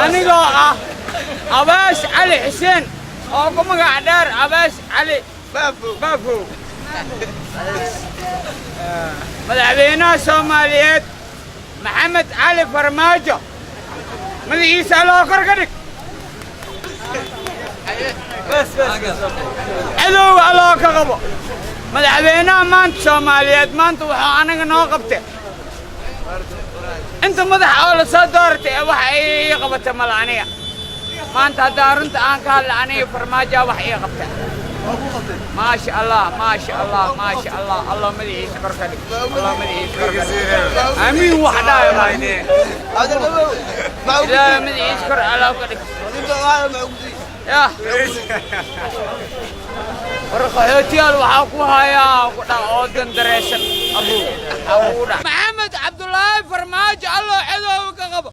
Anigoo ah Abaas Cali Xuseen oo ku magac dheer Abaas Cali Baafow, madaxweynaha Soomaaliyeed Maxamed Cali Farmaajo, madaxiisa Alloo kor ka dhig, cadowga Alloo ka qabo. Madaxweynaha maanta Soomaaliyeed maanta wuxuu anaga noo qabtay, inta madaxa oo la soo dooratay ee waxa ay ii qabatay mala. Aniga maanta haddaa runta aan ka hadla, aniga Farmaajoa wax ii qabtay, maasha Allah, maasha Allah, maasha Allah. Allah madaxiisa kor ka dhig, Allah madaxiisa kor ka dhig. Aamiin. Wax dhaaya Ilaahay madaxiisa kor Allah ka dhig. Yah, war qaxootiyaal waxaa ku hayaa ku dha oo dandareysan abuu waxaa kugu dha. Maxamed Cabdulaahi Farmaajo, Allah.